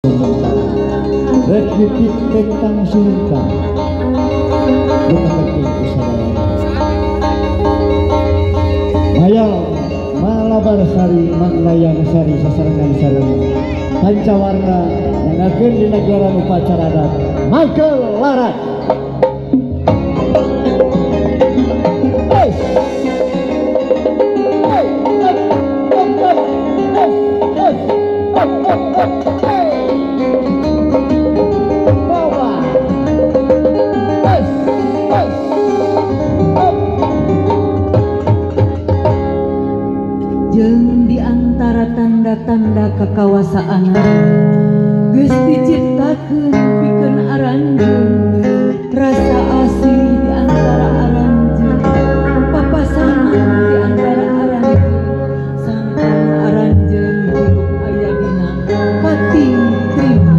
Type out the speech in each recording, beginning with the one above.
Rek dipik tentang surga bukan penting usadayana. Mayang Malabar Sari Manglayang Sari sasarengan sareng pancawarna nangakeun dina gelaran upacara adat Magelaran. Jeung di antara tanda-tanda kekawasaan geus diciptakeun pikeun aranjeun, rasa asih di antara aranjeun, papasangan di antara aranjeun, sangkan aranjeun hirup aya dina kating trima.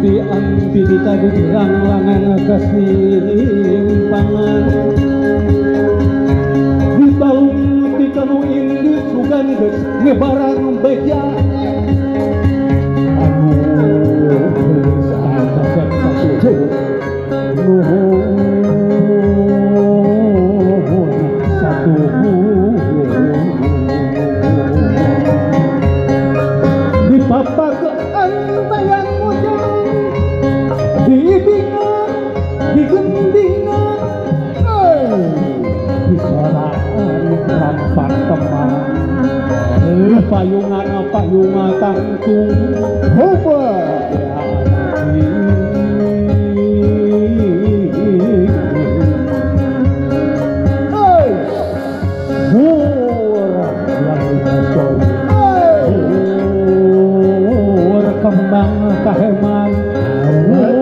Anti ditagih langan kesimpangan di balung ti kanu indit sugan geus ngebarang beja anu geus anu kasep satuju nuhun satuhu di papagean tayang ujang di binga, di gendingan, di soraan rampak teman, di payungan payungan tangtung, hoba mur kembang kaheman. Hey!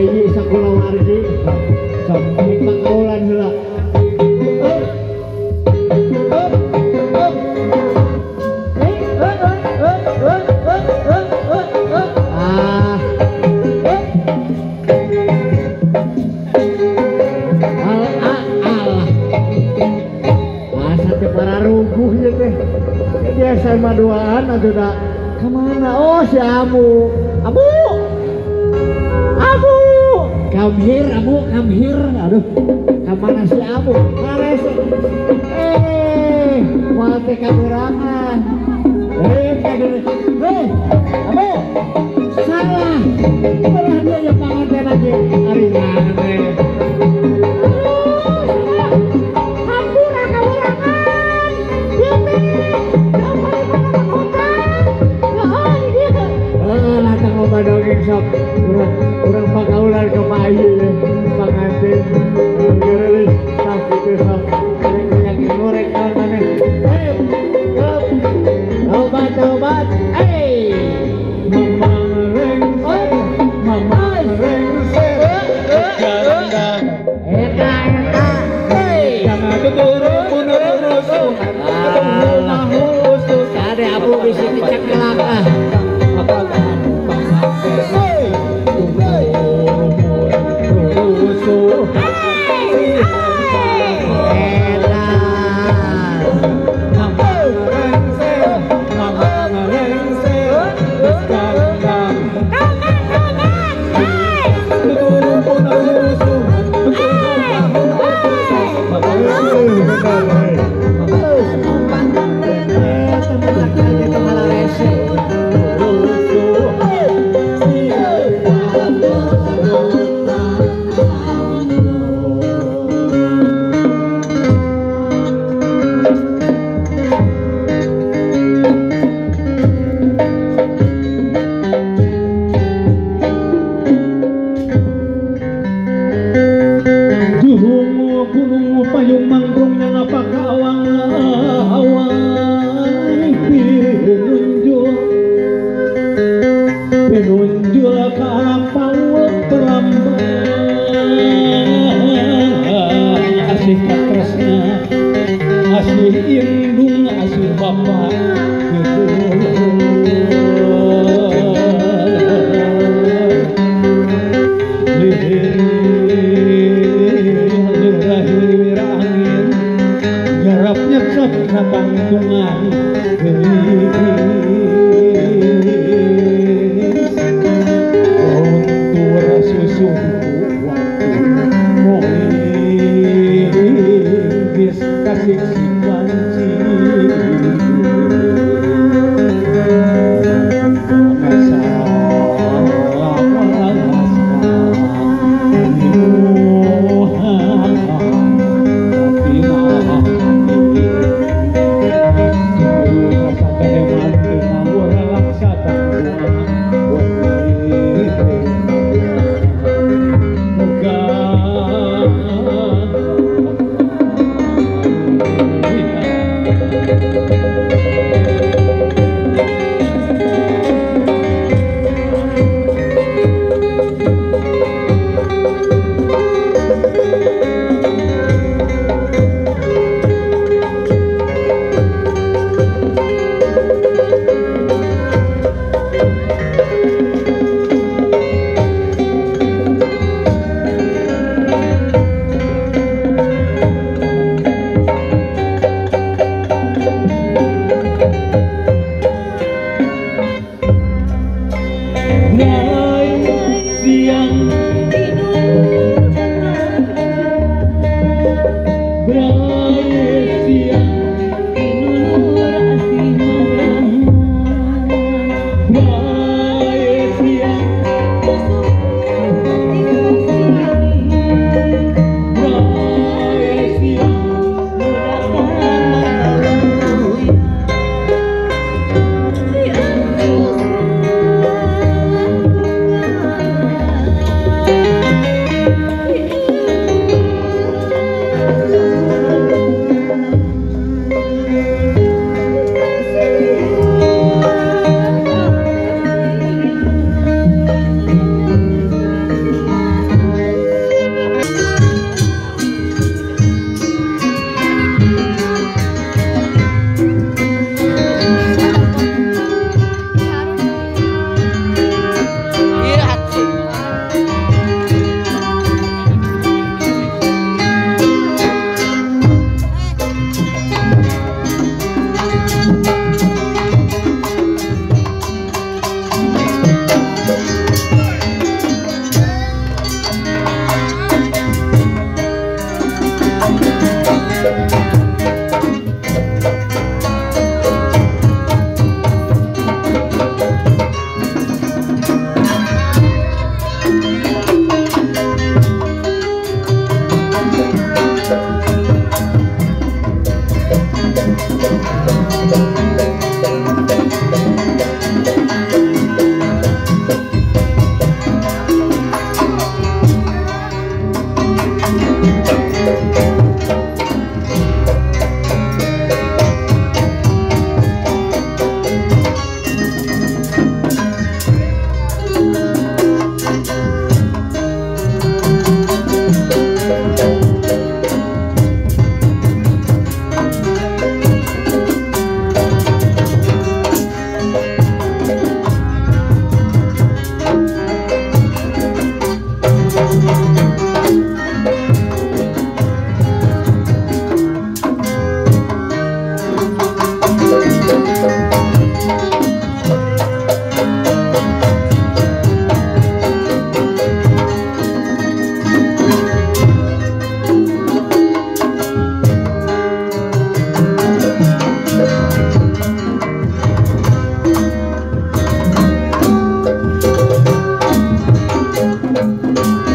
Ayi sakulawargi sok pangaulan heula. Ah. Alah. Asa teh pararuguh ieu teh. Biasa mah duaan atuh da. Kamana? Oh si Amu. Amu. Amu. Come here, Amu, come here. Aduh, kamana si Amu? Kares. Moal teh kaberangan. Kagere. Amu. Salah. Malah dia yang panganten lagi. Ari maneh. Hampura kaberangan. Ieu teh latang loba dongeng sok urang pangaulan ke Pak Ayi pangantin gereulis tah kitu sok rek ngorek naon maneh. Tobat tobat Mamang rengse, mamang rengse, janda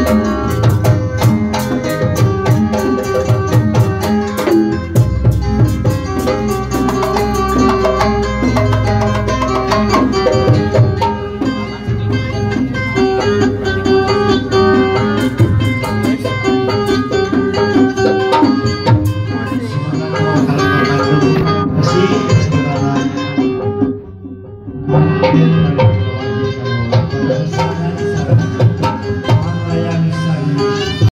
Thank you.